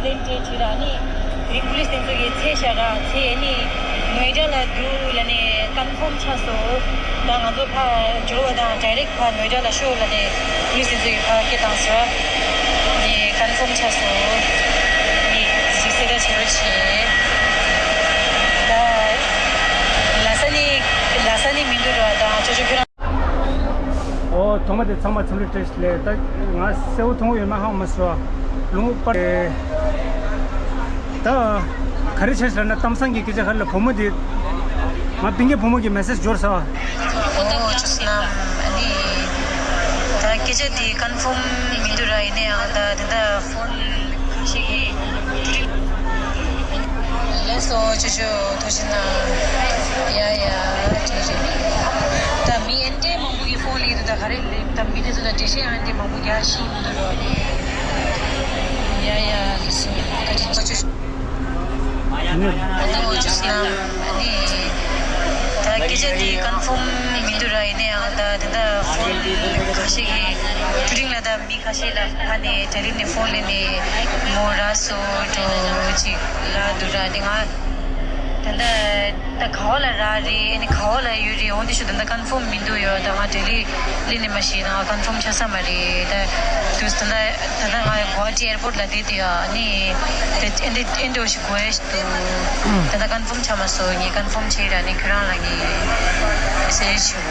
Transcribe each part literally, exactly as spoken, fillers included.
ལན་སྤྲད་བྱས་ར་ནི། དེ་རིང་པུ་ལིས་དེ་ཚོ་གིས་འཚོལ་བཞག་ར་འཚོལ་ནི། ནོའེ་ཌ་ལ་འདུག་ལབ་ནས་ཀོན་ཕོམ་ཆགས་སོང་། ད་ང་ཚོ་ཕར་འབྱོར་བ་དང་ཌའི་རེག་ཕར་ནོའེ་ཌ་ལ་ཤོག་ལབ་ནས་པུ་ལིས་དེ་ཚོ་གིས་ཕར་སྐད་བཏང་སོང་། ནི་ཀོན་ཕོམ་ཆགས་སོང་། ནི་ཅིག་གསལ་བསྒྲགས་བྱེད་རོགས་བྱེད། ད་ལ་ས་ནི་ལ་ས་ནི་མི་འདུག་ར། ད་ཅོ་ཅོ་ཁྱོད་རང་། ཨོ། ཐོག་མ་དེ་ཚང་མ་འཚམས་འདྲི་བཀྲ་ཤིས་བདེ་ལེགས། ད་ང་གསལ་པོ་མཐོང་ཡོད་མེད་ཧ་གོ་མ་སོང་། ལུང་པ་རེད། ད་ག་རེ་བྱས་ཟེར་ན། གཏམ་བཟང་གི་སྐད་ཆ་ག་རེ་ལ། བུ་མོ་དེ་ང་སྤུན་ཀྱག་བུ་མོ་གི་མེ་སེ་ཇི་འབྱོར་ས། ཨོ་ཅོ་སྣམ། ཨ་ནི་ད་སྐད་ཆ་དེ་ཀོན་ཕོམ་མི་འདུག་ར། ཡིན་ན་ཡང་ད་དེ་འདྲ་ཕོན་ཁ་ཤས་ཀྱིས། ལགས་སོ་ཅོ་ཅོ། ཐུགས་རྗེ་གནང་། ཡ་ཡ། ཅོ་ཅོ། ད་མི་ཨེ་འདྲའི་མང་པོ་གིས་ཕོན་སླེབས་འདུག་ད་ག་རེ་ལབ། ད་མི་དེ་ཚོ་ད་འགྲེལ་བཤད་ཨེ་འདྲའི་མང་པོ་རྒྱག་ཤེས་མི་འདུག་ར། ཡ་ཡ། ལགས་སོ། བཀའ་དྲིན་ཆེ་ཅོ་ཅོ། ཨ་ནི། ཨོ་ཅོ་སྣམ། ཨ་ནི་ད་སྐད་ཆ་དེ་ཀོན་ཕོམ་མི་འདུག་ར། ཡིན་ན་ཡང་ད་དེ་འདྲ་ཕོན་ཁ་ཤས་ཀྱིས། ཕྲུ་རིང་ལ་ད་མི་ཁ་ཤས་ལ་ཕར་ནས་ལྡི་ལི་ནས་ཕོན་སླེབས་ནས་མོ་རག་སོང་འགྲོ་ཅིག་ལབ་འདུག་ར། དེ་ང་ད་ལྟ་ད་ག་བ་ལ་རག་རེད། ཨ་ནི་ག་བ་ལ་ཡོད་རེད། འོ་དེ་ཤུ་ད་ལྟ་ཀོན་ཕོམ་མི་འདུག་ཡོད། ད་ང་ལྡི་ལི་སླེབས་ནས་མ་གཞི་ད་ང་ཀོན་ཕོམ་ཆགས་ས་མ་རེད། ད་དུས་ད་ལྟ་ད་ལྟ་ང་གུ་ཝ་ཧ་ཊི་ཨེར་པོར་ཊི་ལ་བསྡད་དེ་ཡོད། ཨ་ནི་ད་ཨེ་འདྲ་ཨེ་འདྲ་ཞིག་གོ་ཡ་ཞིག་འདུག་ད་ལྟ་ཀོན་ཕོམ་ཆགས་མ་སོང་། ངས་ཀོན་ཕོམ་བྱས་ར་ནི་ཁྱོད་རང་ལ་ངས་མེ་སེ་ཇི་ཞུ།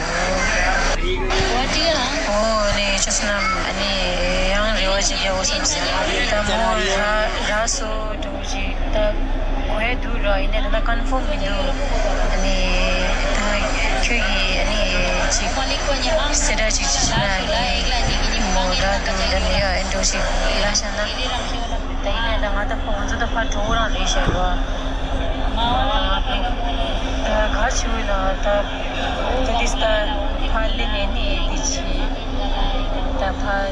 ཨོ་ནི་ཅོ་སྣམ། ཨ་ནི་ཡང་རེ་བ་ཅིག་རྒྱག་དགོས་བསམ་སོང་། ད་མོ་རག་རག་སོང་འགྲོ་ཅིག་ད་གོ་ཡ་འདུག་ར། ཡིན་ནའི་ད་ལྟ་ཀོན་ཕོམ་མི་འདུག་ཨ་ནི་ད་ཁྱོད་ཀྱིས་ཨ་ནི་ཅིག་གསལ་བསྒྲགས་ཅིག་བྱས་ན། ཨ་ནི་མོ་རག་འདུག་ད་ནི་ཡ་ཨེ་འདྲ་ཞིག་རག་ཤག་ན། ད་ཡིན་ནའི་ད་ང་ད་ང་ཚོ་ད་ཕར་འགྲོ་རང་རེད་ཤག་ར། ད་ག་ཆེ་བོ་ཡིན་ན་ད་ད་འདི་ད་ཕར་སླེབས་ནས་ནི་འདི་བྱས། ད་ཕར་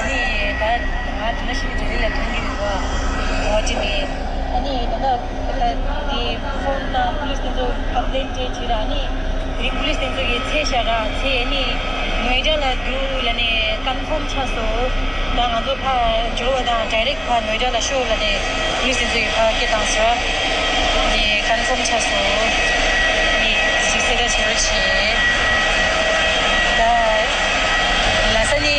ནི་ད་ང་དེ་འདྲ་ཞིག་ལྡི་ལི་ལ་ཐོན་གྱི་རེད་ར། ཨོ་དེ་ནས་ཨ་ནི་ད་ད་ད་དེ་ཕོན་དང་པུ་ལིས་དེ་ཚོ་ཀམ་པི་ལེན་སྤྲད་བྱས་ར། ཨ་ནི་དེ་རིང་པུ་ལིས་དེ་ཚོ་གིས་འཚོལ་བཞག་ར། འཚོལ་ནི་ནོའེ་ཌ་ལ་འདུག་ལབ་ནས་ཀོན་ཕོམ་ཆགས་སོང་། ད་ང་ཚོ་ཕར་འབྱོར་བ་དང་ཌའི་རེག་ཕར་ནོའེ་ཌ་ལ་ཤོག་ལབ་ནས་པུ་ལིས་དེ་ཚོ་གིས་ཕར་སྐད་བཏང་སོང་། ནི་ཀོན་ཕོམ་ཆགས་སོང་། ནི་ཅིག་གསལ་བསྒྲགས་བྱེད་རོགས་བྱེད། ད་ལ་ས་ནི་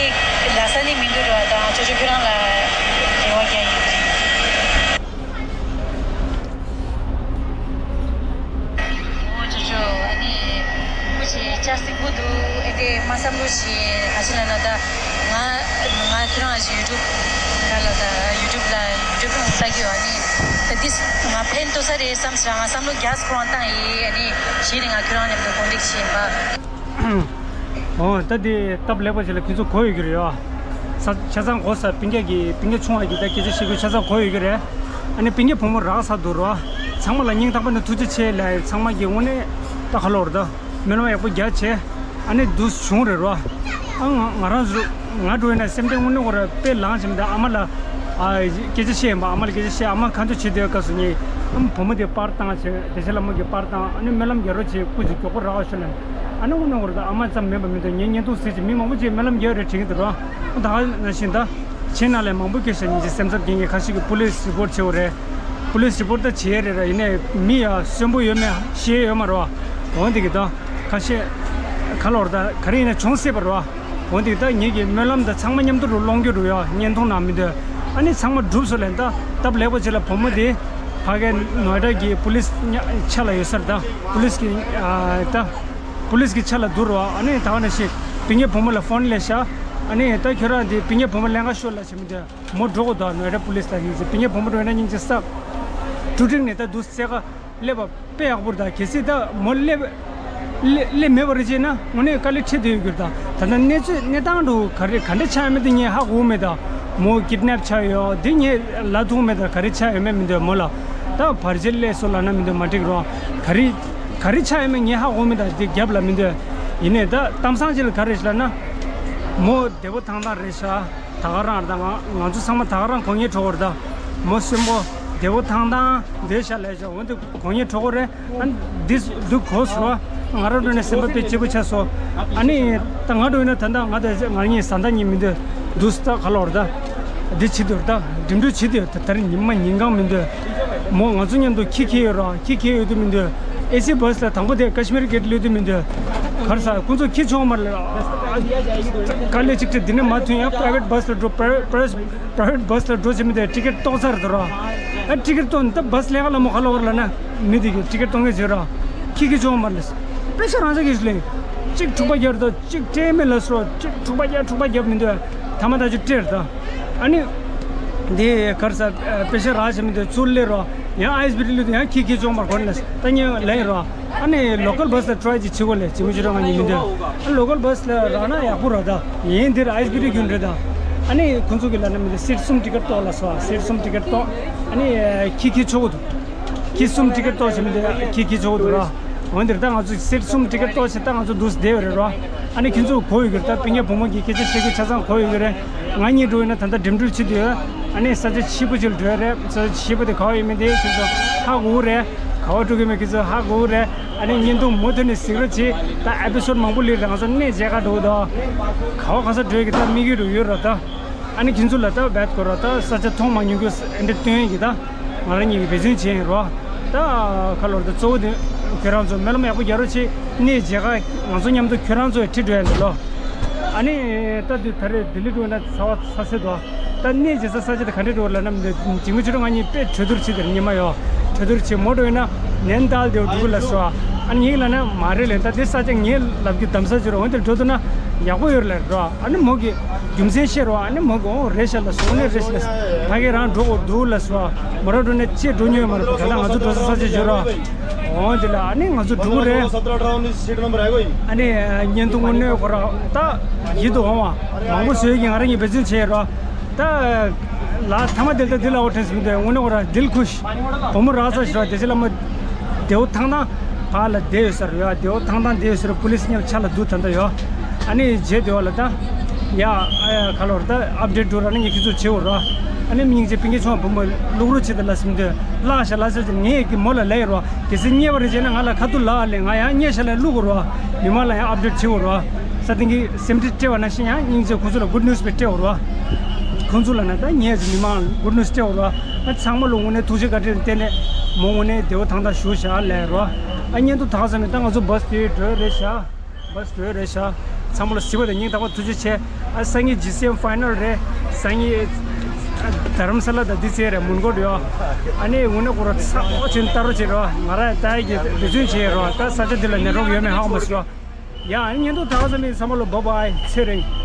ལ་ས་ནི་མི་འདུག་ར། ད་ཅོ་ཅོ་ཁྱོད་རང་ལ་རེ་བ་རྒྱག་ཡིན། ཨོ་ཅོ་ཅོ། ཨ་ནི་སྐུ་མཁྱེན་ལྕགས་སྲིན་པོ་འདུག་ཨེ་དེ་མ་བསམ་བློ་བྱེད། ག་ཅི་ལབ་ན་ད་ང་ང་ཁྱོད་རང་ཞིག་ཡུ་ཊུབ་ལ་ལ་ད་ཡུ་ཊུབ་ལ་ཡུ་ཊུབ་ལ་ལྟ་གི་ཡོད། ཨ་ནི་ད་འདི་ང་ཕན་ཐོགས་ས་རེད་བསམ་ཟེར་ང་བསམ་བློ་རྒྱག་ཁོ་རང་བཏང་ཡིན། ཨ་ནི་གཞི་ནས་ང་ཁྱོད་རང་མཉམ་དུ་ཀོན་ཊེག་བྱེད་ཡིན་པ། ཨོ་ད་འདི་སྟབས་ལེགས་པ་ཞིག་ལ་ཁྱེད་ཚོ་གོ་ཡོད་ཀྱི་རེད་ཡ། ས་ཆ་ཚང་གོ་ས། སྤུན་ཀྱག་གི་སྤུན་ཀྱག་ཆུང་བ་གི་ད་སྐད་ཆ་བཤད་རྒྱུ་ཆ་ཚང་གོ་ཡོད་ཀྱི་རེད། ཨ་ནི་སྤུན་ཀྱག་བུ་མོ་རག་ས་འདུག་ར། ཚང་མ་ལ་སྙིང་ཐག་པ་ནས་ཐུགས་རྗེ་ཆེ་ལབ། ཚང་མ་གི་དངོས་གནས་ད་ཁ་ལོ་ར་ད་སྨོན་ལམ་ཡག་པོ་རྒྱག་བྱས། ཨ་ནི་འདུག་བྱུང་རེད་ར། ཨ་ང་ང་རང་ཚོ་ང་འགྲོ་ཡིན་ན་སེམས་ཁྲལ་དངོས་གནས་ཁོ་ར་དཔེ་ལངས་བྱས་མི་འདུག་ཨ་མ་ལ་ཨ་སྐད་ཆ་བཤད་ཡིན་པ། ཨ་མ་ལ་སྐད་ཆ་བཤད། ཨ་མ་ཁ་འདོན་བྱེད་དུས་སྐབས་སུ་ངས་ཨ་མ་བུ་མོ་དེ་པར་བཏང་བྱས། བདེ་ཆེན་ལྷ་མོ་གི་པར་བཏང་། ཨ་ནི་སྨོན་ལམ་རྒྱག་རོགས་བྱེད། སྐུ་མཁྱེན་མགྱོགས་པོ་རག་ཤོག་ལབ། ཨ་ནི་དངོས་གནས་ཁོ་ར་ད་ཨ་མ་ཙམ་མིན་པ་མི་འདུག་ངའི་བརྙན་ཐུང་གཟིགས་བྱས་མི་མང་པོ་ཅིག་སྨོན་ལམ་རྒྱག་རེད་དྲན་གྱི་འདུག་ར། ད་ག་ནང་བཞིན་ད་ཁྱེད་ནང་ལ་མང་པོ་སྐད་ཆ་ཉན་གྱི་སེམས་འཚབ་སྐྱེ་མཁན་ཁ་ཤས་ཀྱིས་པུ་ལིས་རི་པོར་ཊི་བྱེད་དགོས་རེད། པུ་ལིས་རི་པོར་ཊི་ད་བྱེད་རེད་ར། ཡིན་ནའི་མི་ཡ་གསོན་པོ་ཡོད་མེད་ཤེས་ཡོད་མ་རེད་བ། འོན་ཏེ་གི་ད་ཁ་ཤས་ཁ་ལོ་ར་ད་ག་རེ་ཡིན་ན་བྱུང་སྲིད་པ་རེད་བ། འོན་ཏེ་ད་ངེད་ཀྱི་སྨོན་ལམ་དང་ཚང་མ་མཉམ་དུ་རུ་སློང་རྒྱུ་རུ་ཡ། བརྙན་ཐུང་ནང་མི་འདོད། ཨ་ནི་ཚང་མ་འགྲུབ་སོང་ལབ། ད་སྟབས་ལེགས་པོ་ཅིག་ལ་བུ་མོ་དེ་ཕ་གའི་ནོའེ་ཌ་གི་པུ་ལིས་ཆ་ལ་ཡོད་ས་རེད། ད་པུ་ལིས་ཀྱི་ཨ་ད་པུ་ལིས་ཀྱི་ཆ་ལ་འདུག་རོ། ཨ་ནི་ད་ག་ནང་བཞིན་སྤུན་ཀྱག་བུ་མོ་ལ་ཕོན་སླེབས་ཤག་ཨ་ནི་ད་ཁྱོད་རང་དེ་སྤུན་ཀྱག་བུ་མོ་ལེན་ག་ཤོག་ལབ་བྱས་མི་འདོད། མོ་འགྲོ་དགོས་འདུག་ནོའེ་ཌ་པུ་ལིས་ལ་སྙིང་རྗེ། སྤུན་ཀྱག་བུ་མོ་འགྲོ་ན་སྙིང་རྗེ་ས། ཀྲུ་ཀྲིང་ནས་ད་འདུག་སེ་ག་སླེབས་པ་དཔེ་ཡག་པོ་རེད། ད་གལ་སྲིད་ད་མོ་སླེབས་སླེབས་སླེབས་མེད་པ་རེད་ཅེ་ན་དངོས་གནས་དཀའ་ལས་འཕྲད་བསྡད་ཡོད་རྒྱུ་རེད། ད་ད་ལྟ་གནས་ཚུལ་གནས་སྟངས་འདྲ་བོ་ག་རེ་ག་འདྲ་ཆགས་ཡོད་མེད་དེ་ངས་ཧ་གོ་མེད། ད་མོ་ཀིཌ་ནེབ་ཆགས་ཡོད་འདི་ངས་ལབ་ཐུབ་མེད། ད་ག་རེ་ཆགས་ཡོད་མེད་མི་འདོད། མོ་ལ་ད་བར་ཆད་སླེབས་སོང་ལབ་ན་མི་འདོད། མ་འགྲིག་རོགས། ག་རེ་ག་རེ་ཆགས་ཡོད་མེད་ངས་ཧ་གོ་མེད། ད་འདི་རྒྱབ་ལ་མི་འདོད། ཡིན་ནའི་ད་གཏམ་བཟང་ཅིག་ལ་ག་རེ་ཞིག་ལབ་ན། མོ་བདེ་པོ་ཐང་ཐང་རེད་ཤག་ད་ག་རང་རེད། ད་ང་ང་ཚོ་ཚང་མ་ད་ག་རང་དགོངས་ཡངས་འགྲོ་གི་རེད། ད་མོ་གསོན་པོ་བདེ་པོ་ཐང་ཐང་བསྡད་ཤག་ལབ་ཤག་འོན་ཏེ་དགོངས་ཡངས་འགྲོ་གི་རེད། ཨ་འདི་འདུག་གོ་སོང་། ང་རང་འགྲོ་ནས་སེམས་པ་དཔེ་སྐྱིད་པོ་ཆགས་སོང་། ཨ་ནི་ད་ང་འགྲོ་ཡིན་ན་ད་ལྟ་ང་ད་ང་གཉིས་བཟའ་ཟླ་གཉིས་མི་འདུག་འདུག་སྟེ་ཁ་ལོར་ད། འདི་བྱེད་དུས་ད་འགྲིམ་འགྲུལ་བྱེད་དུས་ད་ད་རིང་ཉི་མ་ཉིན་གང་མི་འདུག་མོ་ང་ཚོ་མཉམ་དུ་ཁྱི་ཁྱི་ཡོད་ར། ཁྱི་ཁྱི་ཡོད་དུས་མི་འདུག་ཨེ་སི་བྷ་སི་ལ་དང་པོ་དེ་ཀ་ཤི་མིར་གེ་ཊི་ལོས་དུས་མི་འདུག་གར་ས་ཁོང་ཚོ་ཁྱི་ཆོག་མར་ལ། དཀའ་ལས་གཅིག་ཁྲི་འདི་ནས་མ་ཐོན་ཡང་པ་རའི་ཝེ་ཊི་བྷ་སི་ལ་འགྲོ། པ་རའི་ཝེ་ཊི་བྷ་སི་ལ་འགྲོ་བྱེད་མི་འདུག་ཊི་ཀེ་ཊི་གཏོང་ཚར་འདུག་ར། ཨ་ཊི་ཀེ་ཊི་གཏོང་ད་བྷ་སི་ལེན་ག་ལ་མོ་ཁ་ལོར་ལ་ན་མི་འདི་གི་ཊི་ཀེ་ཊི་གཏོང་གི་བྱོས་ར། ཁྱི་ཁྱི་ཆོག་མར་ལ། པེ་ཤ་རང་ས་གི་ཞུ་ལེ། གཅིག་འཁྲུག་པ་རྒྱབ་དོ། གཅིག་སྤྲད་མེད་ལ་སོ། གཅིག་འཁྲུག་པ་རྒྱབ་འཁྲུག་པ་རྒྱབ་མི་འདུག་ཐ་མ་ད་ཅིག་སྤྲད་ར་ད། ཨ་ནི། འདི་གར་ས་པེ་ཤ་རག་བྱེད་མི་འདུག་ཚུར་སླེབས་རོགས། ཡང་ཨའི་སི་བི་ཊི་ལུས་དུས་ཡང་ཁྱི་ཁྱི་ཆོག་མར་གོ་ནས་ད་ཉེ་ལེན་རོགས། ཨ་ནི་ལོ་ཀལ་བྷ་སི་ལ་ཊི་རའི་ཅིག་བྱེད་དགོས་ལེ། ཇི་མ་ཇི་ར་ང་གཉིས་མི་འདུག་ཨ་ལོ་ཀལ་བྷ་སི་ལ་རག་ན་ཡག་པོ་ར་ད། ཡིན་འདིར་ཨའི་སི་བི་ཊི་རྒྱུན་རེད་ད། ཨ་ནི་ཁོང་ཚོ་གི་ལ་ན་མི་འདུག་སིཊ་གསུམ་ཊི་ཀེ་ཊི་གཏོང་ལ་སོ། སིཊ་གསུམ་ཊི་ཀེ་ཊི་གཏོང་། ཨ་ནི་ཁྱི་ཁྱི་ཆོག་གི་འདུག་ཁྱི་གསུམ་ཊི་ཀེ་ཊི་གཏོང་བྱེད་མི་འདུག་ཁྱི་ཁྱི་ཆོག་གི་འདུག་ར། འོན་ཏེ་ད་ང་ཚོ་སིཊ་གསུམ་ཊི་ཀེ་ཊི་གཏོང་བྱེད་ད་ང་ཚོ་འདུག་སེ་བསྡད་ཡོད་རེད་རོ། ཨ་ནི་ཁྱེད་ཚོ་གོ་ཡོད་ཀྱི་རེད་ད། སྤུན་ཀྱག་བུ་མོ་གི་སྐད་ཆ་བཤད་རྒྱུ་ཆ་ཚང་གོ་ཡོད་ཀྱི་རེད། ང་གཉིས་འགྲོ་ཡོད་ན་ད་ལྟ་འགྲིམ་འགྲུལ་བྱེད་དུས། ཨ་ནི་ས་ཆ་ཕྱི་པོ་ཅིག་ལ་འགྲོ་ཡ་རེད། ས་ཆ་ཕྱི་པོ་དེ་ག་བ་ཡོད་མེད་དེ་ཁྱེད་ཚོ་ཧ་གོ་གི་རེད། ག་བ་འགྲོ་གི་མེད་ཁྱེད་ཚོ་ཧ་གོ་གི་རེད། ཨ་ནི་བརྙན་ཐུང་མུ་མཐུད་ནས་གཟིགས་རོགས་བྱེད། ད་ཨེ་པི་སོ་ཌི་མང་པོ་སླེབས་རེད། ང་ཚོ་གནས་མཇལ་ཁ་འགྲོ་གི་འདུག་ག་བ་ག་ས་འགྲོ་ཡ་གི་ད་དམིགས་ཡུལ་རུ་ཡོད་ར་ད། ཨ་ནི་ཁྱེད་ཚོ་ལ་ད་བེད་གོ་ར་ད་ས་ཆ་མཐོང་མ་མྱོང་རྒྱུ་ཨེ་འདྲ་སྟོན་གྱི་ད། ང་རང་གཉིས་ཀྱིས་འབད་བརྩོན་བྱས་ཡིན་རོ། ད་ཁ་ལོར་ད་གཙོ་བོ་དེ་ཁྱོད་རང་ཚོ་སྨོན་ལམ་ཡག་པོ་རྒྱག་རོགས་བྱེད། གནས་མཇལ་ཁ་ང་ཚོ་མཉམ་དུ་ཁྱོད་རང་ཚོ་ཡང་ཁྲིད་འགྲོ་ཡ་འདུག་ལོ། ཨ་ནི་ད་དུས་ད་རེས་ལྡི་ལི་འགྲོ་ན་ཚ་བ་ཚ་སེ་འདུག་ད་གནས་མཇལ་ས་ས་ཆ་དེ་ག་འདྲས་འགྲོ་ལབ་ན་མི་འདུག་ཇིང་གུ་ཆུ་རོ་ང་གཉིས་དཔེ་གྲོས་བསྡུར་བྱེད་དེར་ཉི་མ་ཡོད། གྲོས་བསྡུར་བྱེད་མོ་འགྲོ་ཡིན་ན་ནན་ཏཱལ་དེ་འགྲོ་གི་ལ་སོ། ཨ་ནི་ངེད་ལ་ན་མ་རེད་ལེ། ད་དེ་ས་ཆ་ངས་ལབ་རྒྱུ་གདམ་ས་ཆུ་རོ། འོན་ཏེ་འགྲོ་ཐུབ་ན་ཡག་པོ་ཡོད་ལ་རོ། ཨ་ནི་མོ་གི་རྒྱུ་མཚན་བཤད་རོགས། ཨ་ནི་མོ་གི་འོ་རེད་ཤག་ལ་སོ། འོ་ནི་རེད་ཤག་ལ་སོ། ཕ་གི་རང་འགྲོ་དགོས་འདུག་ལ་སོ། མོ་རང་འགྲོ་ནས་ཅི་འགྲོ་མྱོང་ཡོད་མ་རེད། ད་ལྟ་ང་ཚོ་འགྲོ་ས་ས་ཆ་བརྗོད་རོགས། འོ་འདི་ལ་ཨ་ནི་ང་ཚོ་འགྲོ་གི་རེད། ཨ་ནི་བརྙན་ཐུང་དངོས་གནས་ཁོ་རང་ད་ཡིད་དུ་འོང་བ་མང་པོ་བཟོས་ཀྱི་ང་རང་གཉིས་འབད་བརྩོན་བྱས་རོགས། ད་ལ་ཐ་མ་དེ་ལྟ་འདི་ལ་འོ་དྲན་སོང་དེ་དངོས་གནས་ཁོ་རང་དིལ་ཁུ་ཤི་བུ་མོ་རག་ས་ཞོ་དེ་ཅི་ལ་མ་དེའུ་ཐང་ཐང་ཕ་ལ་བསྡད་ཡོད་ས་རེད་ཡ། དེའུ་ཐང་ཐང་བསྡད་ཡོད་ས་རེད། པུ་ལིས་མཉམ་ཆ་ལ་འདུག་ད་ལྟ་ཡོད། ཨ་ནི་རྗེས་དེ་བ་ལ་ད་ཡ་ཨ་ཡ་ཁ་ལོར་ད་ཨབ་ཌེཊ་འགྲོ་ར་ནི་ངས་ཁྱེད་ཚོ་བྱེད་འོ་ར། ཨ་ནི་མི་སྙིང་རྗེ་སྤུན་ཀྱག་ཆུང་བ་བུ་མོ་ལུག་རོ་བྱེད་ད་ལ་སིམ་དུས་ལག་ཤ་ལ་ཟེར་ཏེ་ངས་ཀྱི་མོ་ལ་ལས་རོ། གལ་སྲིད་རྙེད་པ་རེད་བྱས་ན་ང་ལ་ཁ་ཐུག་ལ་ཨ་ལས་ང་ཡང་རྙེད་ཤ་ལ་བླུག་གོ་རོ། མི་མང་ལ་ཡང་ཨབ་ཌེཊ་བྱེད་འོ་རོ། ས་སྟེང་གི་སེམས་ཁྲལ་སྤྲད་པ་ན་ཤི་ཡང་སྙིང་རྗེ་ཁོ་ཚོ་ལ་གུཌ་ནིའུ་སི་སྤེ་སྤྲད་འོ་རོ། ཁོང་ཚོ་ལ་ན་ད་ངས་ཀྱི་མི་མང་གུཌ་ནིའུ་སི་སྤྲད་འོ་རོ། ཨ་ཚང་མ་ལ་དངོས་གནས་ཐུགས་རྗེ་བཀའ་དྲིན་བརྟེན་ནས་མོ་དངོས་གནས་བདེ་བོ་ཐང་ཐང་བཞུགས་ཤག་ལས་རོ། ཨ་བརྙན་ཐུང་དག་ས་ནས་ད་ང་ཚོ་བྷ་སི་དེ་འགྲོ་རེད་ཤག་བྷ་སི་འགྲོ་རེད་ཤག་ཚང་མ་ལ་གཟིགས་པ་དང་སྙིང་ཐག་པ་ཐུགས་རྗེ་ཆེ། ཨ་སང་ཉིན་ཇི་སི་ཨེམ་ཕའི་ནལ་རེད། སང་ཉིན་ཨ་དྷ་རམ་ས་ལ་དང་འདི་ཚེ་རེད། མོན་གྷོ་རེད་ཡོ། ཨ་ནི་དངོས་གནས་ཁོ་རང་ཚ་བོ་ཆེན་ལྟ་རོགས་བྱེད་རོགས། ང་རང་ད་ཡི་གེ་འབད་བརྩོན་བྱེད་རོགས། ད་ས་ཆ་འདི་ལ་ནད་རོགས་ཡོད་མེད་ཧ་གོ་མ་སོང་། ཡ་ཨ་ནི་བརྙན་ཐུང་དག་ས་ནས་ཚང་མ་ལ་བྷའི་བྷའི། ཚེ་རིང་།